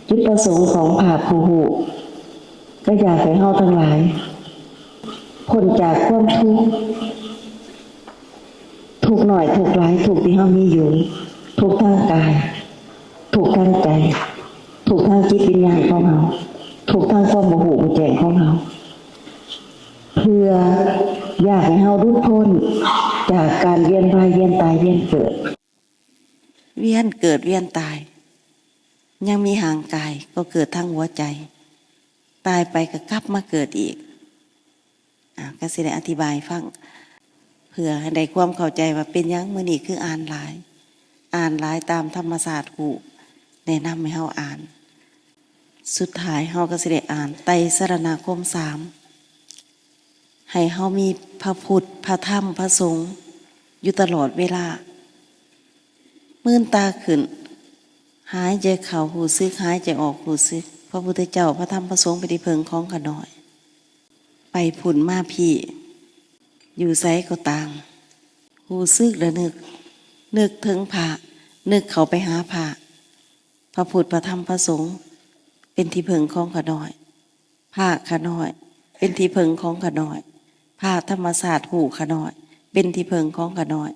ຈຸດປະສົງຂອງພະຜູ້ຮູ້ ກໍຢາກໃຫ້ເຮົາທັງຫຼາຍ ພົ້ນຈາກຄວາມທຸກ ທຸກໜ້ອຍທຸກຫຼາຍ ທຸກທີ່ເຮົາມີຢູ່ ທຸກທາງກາຍ ທຸກທາງໃຈ ທຸກທາງຈິດວິນຍານຂອງເຮົາ ທຸກທາງຄວາມບໍ່ຮູ້ບໍ່ແຈ້ງຂອງເຮົາ ເພື່ອຢາກໃຫ້ເຮົາຫຼຸດພົ້ນຈາກການວຽນວ່າຍວຽນຕາຍວຽນເກີດ. ວຽນເກີດວຽນຕາຍ ຍັງມີຮ່າງກາຍກໍເກີດທາງຫົວໃຈ ຕາຍໄປກໍກັບມາເກີດອີກ. ອາ ກໍຊິໄດ້ອະທິບາຍໃຫ້ຟັງ ເພື່ອໃຫ້ໄດ້ຄວາມເຂົ້າໃຈວ່າເປັນຫຍັງມື້ນີ້ຄືອ່ານຫຼາຍ ອ່ານຫຼາຍຕາມທຳມະຊາດຮູ້ ແນະນຳໃຫ້ເຮົາອ່ານ. ສຸດທ້າຍເຮົາກໍຊິໄດ້ອ່ານໄຕສະລະນະຄົມສາມ ໃຫ້ເຮົາມີພະພຸດ ພະທຳ ພະສົງ ຢູ່ຕະຫຼອດເວລາ. ມືນຕາຂຶ້ນ ຫາຍໃຈເຂົ້າຮູ້ສຶກ ຫາຍໃຈອອກຮູ້ສຶກ. ພະພຸດທະເຈົ້າ ພະທຳ ພະສົງ ເປັນທີ່ເພິ່ງຂອງຂ້ານ້ອຍ. ໄປພຸ້ນມາພີ້ ຢູ່ໃສກໍຕາມ ຮູ້ສຶກແລ້ວນຶກ ນຶກເຖິງພະ ນຶກເຂົ້າໄປຫາພະ. ພະພຸດ ພະທຳ ພະສົງ ເປັນທີ່ເພິ່ງຂອງຂ້ານ້ອຍ. ພະຂ້ານ້ອຍ ເປັນທີ່ເພິ່ງຂອງຂ້ານ້ອຍ. ພະທຳມະຊາດຮູ້ຂ້ານ້ອຍ ເປັນທີ່ເພິ່ງຂອງຂ້ານ້ອຍ.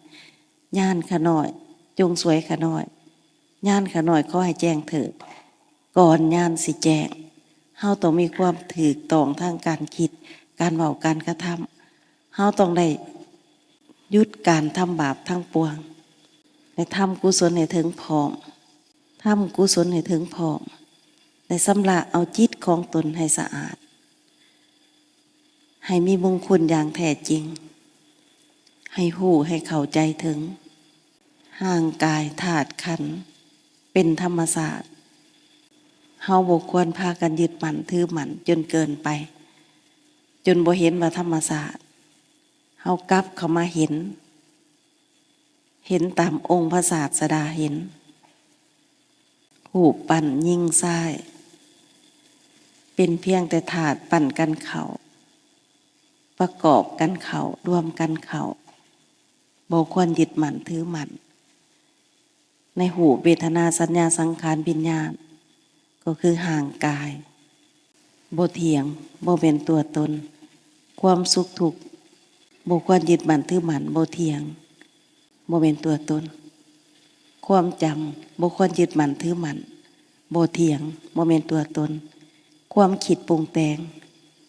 ຍານຂ້ານ້ອຍ ຈົ່ງຊ່ວຍຂ້ານ້ອຍ. ຍານຂ້ານ້ອຍ ຂໍໃຫ້ແຈ້ງເທີດ. ກ່ອນຍານຊິແຈ້ງ ເຮົາຕ້ອງມີຄວາມຖືກຕ້ອງທາງການຄິດ, ການເວົ້າ, ການກະທຳ. ເຮົາຕ້ອງໄດ້ຢຸດການທຳບາບທັງປວງ ແລະ ທຳກຸສົນໃຫ້ເຖິງພ້ອມ, ທຳກຸສົນໃຫ້ເຖິງພ້ອມ ແລະ ຊຳລະເອົາຈິດຂອງຕົນໃຫ້ສະອາດ, ໃຫ້ມີມຸງຄຸນຢ່າງແທ້ຈິງ, ໃຫ້ຮູ້ໃຫ້ເຂົ້າໃຈເຖິງ ຮ່າງກາຍທາດຂັນເປັນທຳມະຊາດ. ເຮົາບໍ່ຄວນພາກັນຍຶດໝັ້ນຖືໝັ້ນຈົນເກີນໄປ, ຈົນບໍ່ເຫັນວ່າທຳມະຊາດ. ເຮົາກັບເຂົ້າມາເຫັນ, ເຫັນຕາມອົງພະສາດສະດາເຫັນ. ຮູບປັ້ນຍິງຊາຍ ເປັນພຽງແຕ່ທາດປັ້ນກັນເຂົ້າ, ປະກອບກັນເຂົ້າ, ລວມກັນເຂົ້າ, ບໍ່ຄວນຍຶດໝັ້ນຖືໝັ້ນ ໃນຮູບ ເວທະນາ ສັນຍາ ສັງຂານ ວິນຍານ ກໍຄືຮ່າງກາຍ. ບໍ່ຖຽງ, ບໍ່ແມ່ນຕົວຕົນ. ຄວາມສຸກທຸກ ບໍ່ຄວນຍຶດໝັ້ນຖືໝັ້ນ, ບໍ່ຖຽງ, ບໍ່ແມ່ນຕົວຕົນ. ຄວາມຈຳ ບໍ່ຄວນຍຶດໝັ້ນຖືໝັ້ນ, ບໍ່ຖຽງ, ບໍ່ແມ່ນຕົວຕົນ. ຄວາມຄິດປຸງແຕ່ງ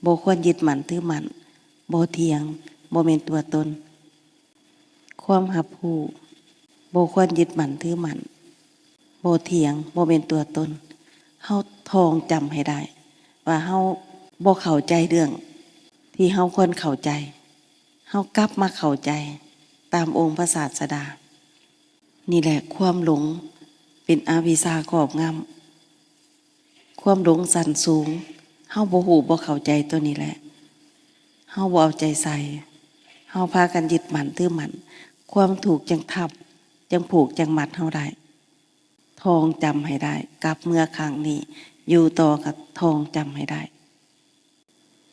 ບໍ່ຄວນຍຶດໝັ້ນຖືໝັ້ນ, ບໍ່ຖຽງ, ບໍ່ແມ່ນຕົວຕົນ. ຄວາມຮັບຮູ້ ບໍ່ຄວນຍຶດໝັ້ນຖືໝັ້ນ, ບໍ່ຖຽງ, ບໍ່ແມ່ນຕົວຕົນ. ເຮົາທ່ອງຈຳໃຫ້ໄດ້ວ່າເຮົາບໍ່ເຂົ້າໃຈເລື່ອງທີ່ເຮົາຄວນເຂົ້າໃຈ, ເຮົາກັບມາເຂົ້າໃຈຕາມອົງພະສາດສະດາ. ນີ້ແຫຼະ ຄວາມຫຼົງເປັນອະວິຊາຄອບງຳ. ຄວາມຫຼົງຊັ້ນສູງ ເຮົາບໍ່ຮູ້ບໍ່ເຂົ້າໃຈຕົວນີ້ແຫຼະ. ເຮົາບໍ່ເອົາໃຈໃສ່, ເຮົາພາກັນຍຶດໝັ້ນຖືໝັ້ນ, ຄວາມທຸກຈັ່ງທັບ, ຈັ່ງຜູກ, ຈັ່ງມັດເຮົາໄດ້. ທ່ອງຈຳໃຫ້ໄດ້, ກັບເມືອຄັ້ງນີ້ ຢູ່ຕໍ່ກໍທ່ອງຈຳໃຫ້ໄດ້.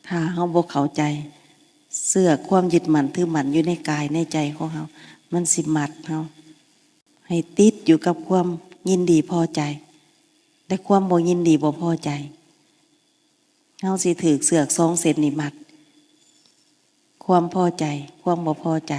ຖ້າເຮົາບໍ່ເຂົ້າໃຈ ເຊືອກຄວາມຍຶດໝັ້ນຖືໝັ້ນຢູ່ໃນກາຍໃນໃຈຂອງເຮົາ, ມັນຊິມັດເຮົາໃຫ້ຕິດຢູ່ກັບຄວາມຍິນດີພໍໃຈ ແລະ ຄວາມບໍ່ຍິນດີບໍ່ພໍໃຈ. ເຮົາຊິຖືກເຊືອກສອງເສັ້ນນີ້ມັດ, ຄວາມພໍໃຈ, ຄວາມບໍ່ພໍໃຈ.